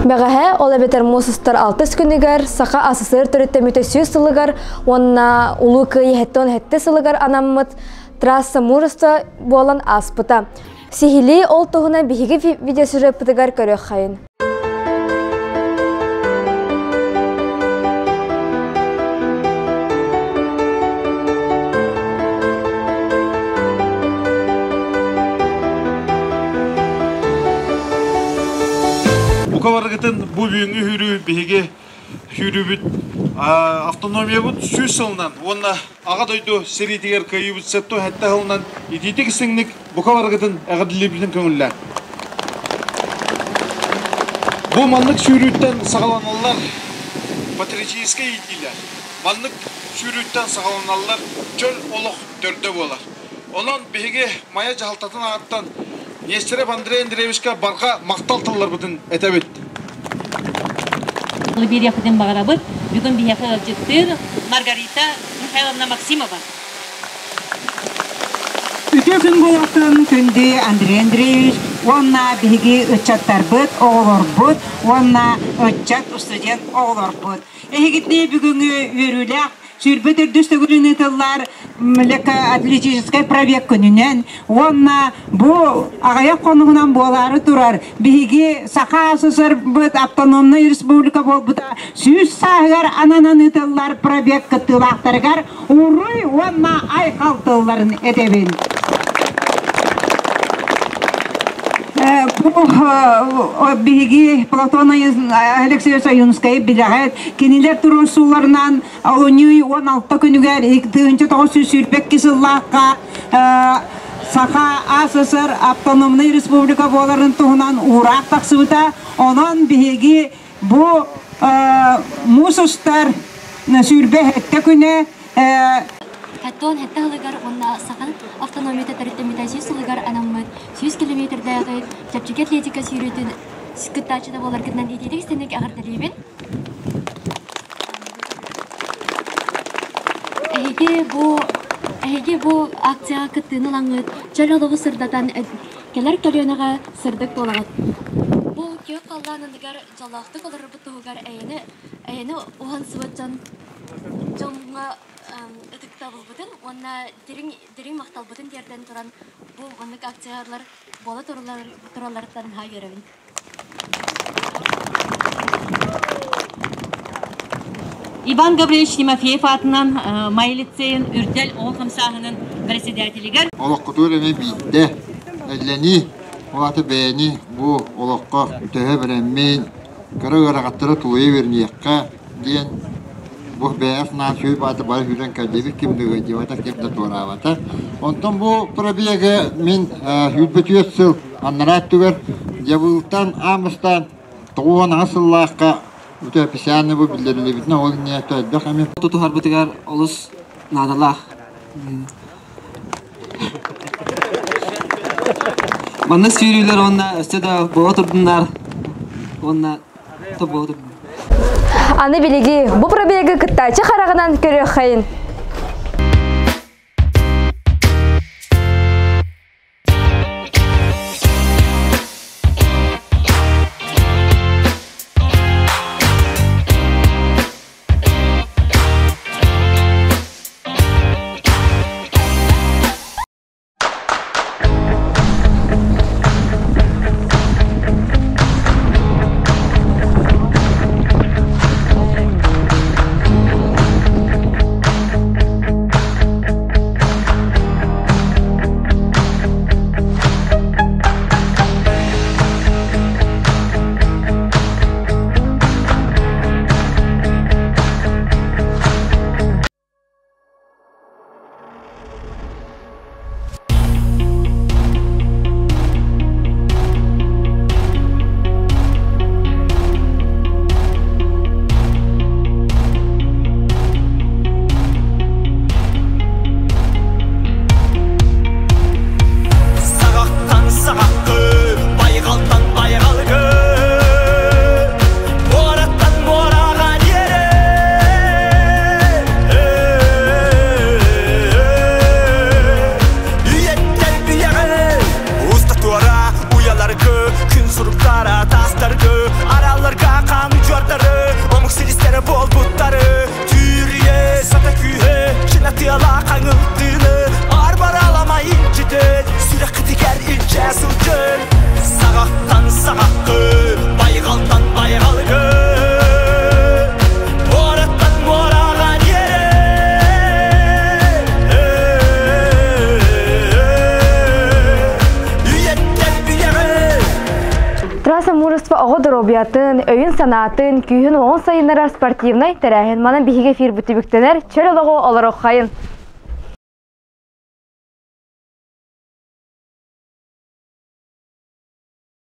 Бэҕэһээ, ол эбэтэр муус устар алтыс күнүгэр Саха АССР төрүттэммитэ сүүс сылыгар уонна Улуу Кыайыы 77 сылыгар анаммыт трасса мужества буолан ааспыта. Сиһилии ол туһунан биһиги видеосюжеппытыгар көрүөххэйин. Бука барыгытын бу бүгүҥҥү сүүрүү биһиги сүүрүүбүт автономиябыт 100 сылынан уонна Аҕа дойду сэриитигэр кыайыыбыт 77 сылынан итиитик истиҥник бука барыгытын эҕэрдэлиирбитин көҥүллээн. Бу маннык сүүрүүттэн саҕаланаллар патриотическай иитиилэр. Маннык сүүрүүттэн саҕаланаллар чөл олох төрдө буолар. Онон биһиги Майа дьаһалтатын ааттан Нестеров Андрей Андреевичка барҕа махтал тылларбытын этэбит. Биэриэхпитин баҕарабыт. Бүгүн биһиэхэ ыалдьыттыыр Маргарита Михайловна Максимова. Үтүө күн буолуохтун күндү Андрей Андреевич уонна биһиги ыччаттарбыт, оҕолорбут уонна ыччат студент оҕолорбут. Эһигитини бүгүҥҥү үөрүүлээх сүүрбэ төрдүс төгүлүн ыытыллар атлетическай пробег күнүнэн уонна бу аҕыйах хонугунан буолаары турар биһиги Саха СССР-быт автономнай республика буолбута 100 сааһыгар ананан ыытыллар пробег кыттыылаахтарыгар уруй уонна айхал тылларын этэбин. Бу биһиги Платон Алексеевич Ойуунускайы билэҕит. Кинилэр туруорсууларынан олунньу 16 күнүгэр 1922 сыллаахха Саха АССР автономнай республика буоларын туһунан уураах тахсыбыта. Онон биһиги бу муус устар 27 күнэ Хаттон хэтте сылыгар уонна Саха автономията төрүттэммитэ 100 сылыгар анаммыт 100 километрдааҕы чэпчэки атлетика сүүрүүтүн кыттааччыта буоларгытынан итиитик истиҥник эҕэрдэлиибин. Эһиги бу эһиги бу акцияҕа кыттыыны ылаҥҥыт, чөл олоҕу сырдатан кэлэр көлүөнэҕэ сырдык буолаҕыт. Бу күөх халлаан анныгар дьоллоохтук олорорбут туһугар эйэни эйэни уһансыбыт дьон дьоҥҥо ытыктабылбытын уонна дириҥ дириҥ махталбытын тиэрдэн туран бу маннык акциялар буола туралларыттан наһаа үөрэбин. Иван Гаврилович Тимофеев аатынан Майа лицейин Үрдэл оҕо хамсааһынын председателигэр Олоххутугар эмиэ биирдэ эллэнии, ол аата бэйэни бу олоххо төһө бэлэммин, кыра ыарахаттары тулуйа үөрэниэххэ диэн бу бэйэҕэ санаан сүүй баата бары сүүрэн кэллибит, ким да ыалдьыбата, ким да туораабата. Онтон бу пробегы мин 24 сыл анараа өттүгэр Дьабыылтан аан бастаан 98 сыллаахха үтө официально бу биллэриллибитинэ ол иннинэ элбэх эмиэ тутуһарбытыгар олус наадалаах. Маннык сүүрүүлэр уонна өссө да буола турдуннар уонна то буола турдуннар. Аны билиги бу пробегы кыттааччы хараҕынан көрүөххэйин. доруобуйатын, өйүн-санаатын, күүһүн-уоҕун сайыннарар спортивнай тэрээһин. Манан биһиги эфирбит түмүктэнэр. Чөл олоҕу олоруоххайын!